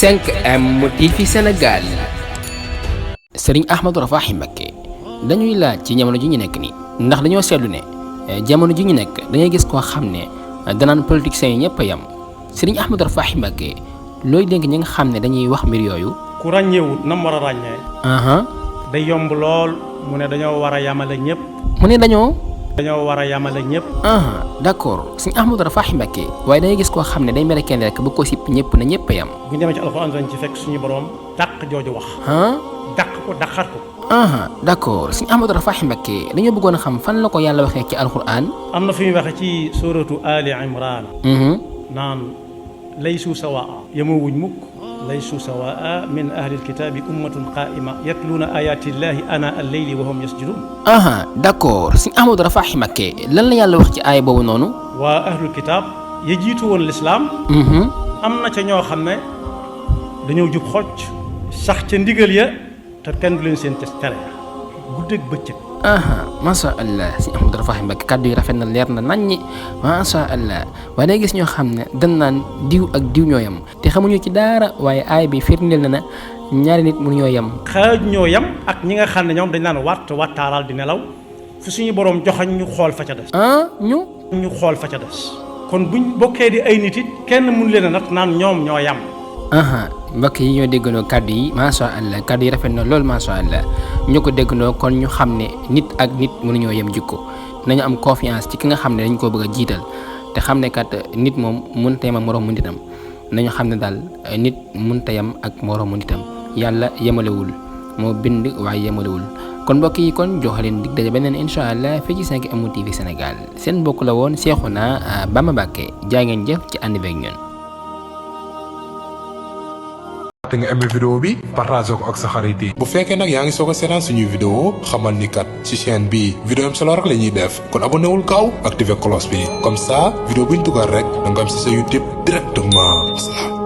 5M TV Sénégal. Serigne Ahmadou Rafahi Mbacké dañuy laaj ci jamono ji ñu nekk nii ndax dañoo seetlu ne jamono ji ñu nekk da ngay gis koo xam ne danaan politiciens yi ñëpp a yam Serigne Ahmadou Rafahi Mbacké looy dénk ñi nga xam ne dañuy wax mbir yooyu. ku ràññeewut nam war a ràññee. day yomb lool mu ne dañoo war a yamale ñëpp. mu ne dañoo war a yamale ñëpp. d'accord Serigne Ahmadou Rafahi Mbacké waaye da ngay gis koo xam ne day mere kenn rek ba ko sipp ñëpp na ñëpp a yam. bu ñu demee ci alxuraan dañ ci fekk suñu borom dàq jooju wax. dàq ko dàqaat ko. d'accord Serigne Ahmadou Rafahi Mbacké dañoo bëggoon a xam fan la ko yàlla waxee ci alxuraan. am na fi muy waxee ci suratu Ali Imran. naan laysu sawaa yemawuñ mukk laysu sawaa min ahli alkitaabi ummatun qaa'ima yatluuna ayaatillahi ana al-layli wa hum yasjudun. d'accord Serigne Ahmadou Rafahi Mbacké lan la yàlla wax ci aaya boobu noonu. waa ahlul kitaab ya jiitu woon lislaam. am na ca ñoo xam ne dañoo jub xocc sax ca ndigal ya te kenn du leen seen tere guddeeg bëccëg. macha allah Serigne Ahmadou Rafahi Mbacké kàddu yi rafet na leer na naññi macha allah waaye day gis ñoo xam ne dañ naan diw ak diw ñoo yem te xamuñu ci dara waaye aay bi firndeel na ñaari nit mënuñoo yem. xaaj ñoo yem ak ñi nga xam ne ñoom dañ naan wattaaraal di nelaw fu suñu borom joxañ ñu xool fa ca des. ñu xool fa ca des. kon buñ bokkee di ay nit it kenn mënu leen a nat naan ñoom ñoo yem. mbokk yi ñoo déggandoo kàddu yi macha allah kàddu yi rafet na lool macha allah ñu ko déggandoo kon ñu xam ne nit ak nit mënuñoo yem jikko nañu am confiance ci ki nga xam ne dañ koo bëgg a jiital te xam ne kat nit moom mënta yem ak moroomu nitam nañu xam ne daal nit mënta yem ak moroomu nitam yàlla yemalewul moo bind waaye yemalewul kon mbokk yi kon jox leen dig daje beneen incha allah fii ci 5M TV Sénégal seen mbokk la woon Cheikhouna Bamba Mbacké jaa ngeen jëf ci ànd beeg ñun. te nga aimé vidéo bi partage ko ak sa xarit yi. bu fekkee nag yaa ngi soog a seetaan suñuy vidéo xamal ni kat ci chaîne bi vidéo am solo rek la ñuy def kon abonné wul gaaw activé cloche bi comme ça vidéo buñ dugal rek da nga am si sa YouTube directement.